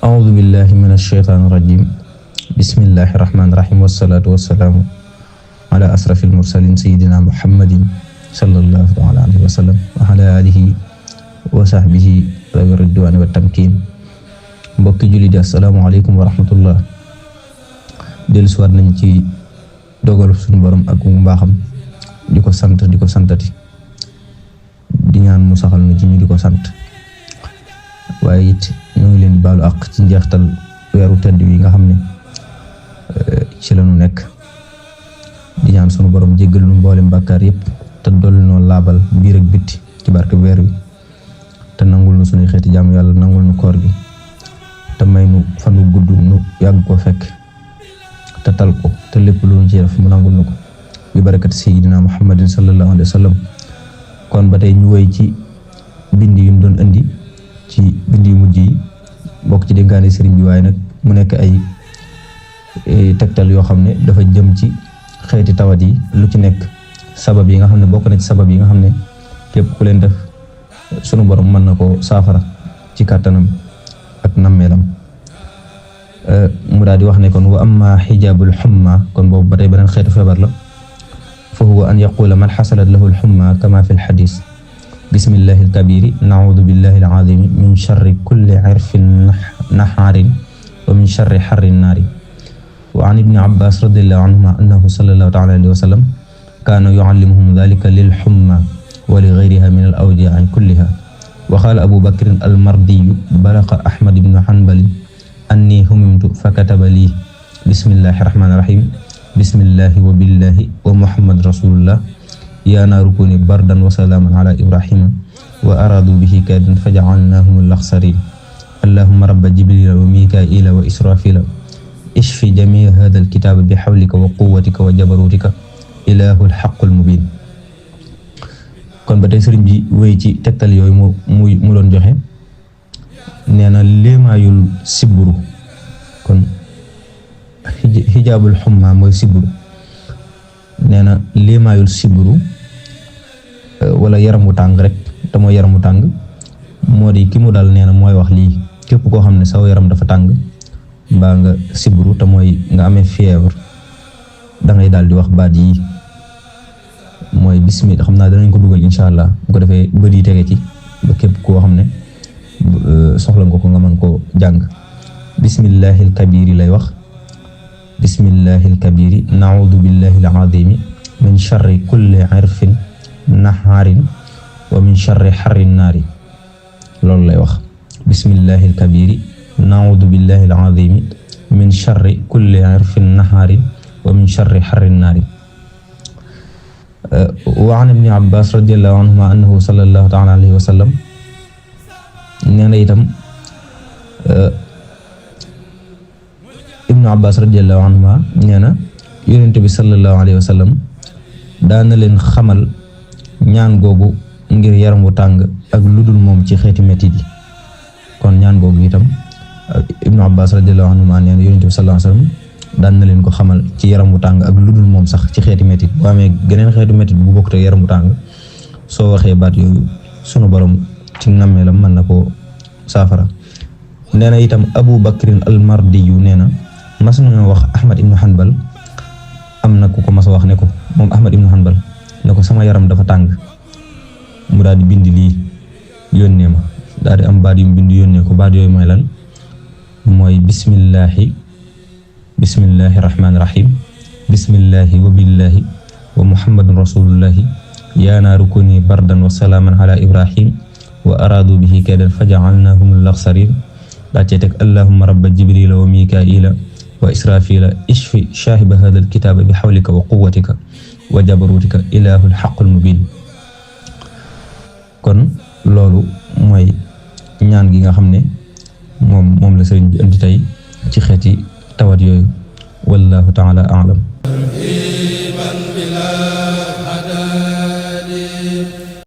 أعوذ بالله من الشيطان الرجيم بسم الله الرحمن الرحيم والصلاة والسلام على أشرف المرسلين سيدنا محمد صلى الله عليه وسلم وعلى آله وصحبه ذوي الرضوان والتمكين. mbokki jullit yi assalaamu aleykum wa rahmatullah. dellusiwaat nañ ci dogal suñu borom ak mbaaxam di ko sant di ko santati di ñaan mu saxal na ci ñu di ko sant, waaye it ñu ngi leen di baalu àq ci njeextal weeru tedd wi nga xam ne ci lañu nekk, di ñaan sunu borom jéggal nu mboolem bàkkaar yépp te dolli noo laabal biir ak bitti ci barke weer wi, te nangul nu suñuy xeeti jaamu yàlla, nangul nu koor gi te may nu fan wu gudd nu yàgg ko fekk te tal ko te lépp lu ñu ci def mu nangul nu ko bi barakat sayyidina Muhammadin sallallahu alayhi wa sallam. kon ba tey ñu woy ci bind yu ñu doon indi ci bind yu mujj yi bokk ci dénkaane sëriñ bi, waaye nag mu nekk ay tegtal yoo xam ne dafa jëm ci xeeti tawat yi, lu ci nekk sabab yi nga xam ne bokk na ci sabab yi nga xam ne képp ku leen def sunu borom mën na ko saafara ci kàttanam ak nammeelam. mu daal di wax ne kon wa amma xijaabul xumma, kon boobu ba tey beneen xeetu feebar la. fa huwa an yaqula man xasalat lahu alxumma kama fi lxadis bismillahi alkabiri naudu billahi alazimi min charri kulli irfin naxaarin wa min charri xarri naari. wa an ibni abbas radiallahu anhuma annahu sallallahu taala alayhi wa sallam kaana yuallimuhum dalika lilxumma wa li gayriha min al awjaa kulliha. wa qaala abu bakrin almardiyu balaqa ahmad ibnu hanbali anni humimtu fa kataba lii bismillahi rahmaani rahim bismillahi wa billahi wa muhammad rasulullah yaa naaru kuni bardan wa salaaman ala ibrahima wa araadu bihi kaydan faja'alnaahum al-akhsariin allahumma rabba jibrila wa mikaila wa israfila ishfi jamii haadha al-kitaab bi hawlika wa quwwatika wa jabaruutika ilaahu al-haqqu al-mubiin. kon ba tey sëriñ bi wéy ci tegtal yooyu mu doon joxe, nee na léemaayul siburu, kon xijaabul xumma mooy siburu. nee na léemaayul siburu wala yaram wu tàng rek te mooy yaram wu tàng moo di ki mu dal. nee na mooy wax lii képp koo xam ne saw yaram dafa tàng mbaa nga siburu te mooy nga amee fièvre, da ngay daal di wax baat yi mooy bismillah. xam naa danañ ko dugal incha allah, bu ko defee bët yi tege ci ba képp koo xam ne soxla nga ko nga mën koo jàng. bismillahil kabiri lay wax, bismillahil kabiri naudu billahil azimi min charri kulli irfin naxaarin wa min charri xarri naari. loolu lay wax, bismillahil kabiri naudu billahil azimi min charri kulli irfin naxaarin wa min charri xarri naari. wa an ibni abbas radiallahu anhuma annahu sallallahu taala alayhi wa sallam nee na itam ibnu abbas radiallahu anhuma nee na yonent bi sallallahu alayhi wa sallam daana leen xamal ñaan googu ngir yaram wu tàng ak lu dul moom ci xeeti metit yi. kon ñaan googu itam ibnu abbas radiallahu anhuma nee na yonent bi sallallahu alayhi wa sallam daan na leen ko xamal ci yaram wu tàng ak lu dul moom sax ci xeeti metit. boo amee geneen xeetu metit bu bokk te yaram wu tàng, soo waxee baat yooyu sunu borom ci nammeelam mën na koo saafara. nee na itam abu bakrin almardiyu nee na mas nañoo wax ahmad ibnu hanbal, am na ku ko mas a wax ne ko moom ahmad ibnu hanbal ne ko sama yaram dafa tàng, mu daal di bind lii yónnee ma, daal di am baat yu mu bind yónnee ko. baat yooyu mooy lan? mooy bismillahi rahmaani rahim bismillahi wa billahi wa muhammadun rasulullahi yaa naaru kuni bardan wa salaaman ala ibrahim wa araadu bihi kaydan faja'alnaahum al-akhsariin. daa cee teg allahumma rabba jibrila wa mikaila wa israfila ishfi shaahiba haadha al-kitaaba bi hawlika wa quwwatika wa jabaruutika ilaahu al-haqqu al-mubiin. kon loolu mooy ñaan gi nga xam ne moom la sëriñ bi indi tey ci xeeti tawat yooyu. wallahu taala a'lam.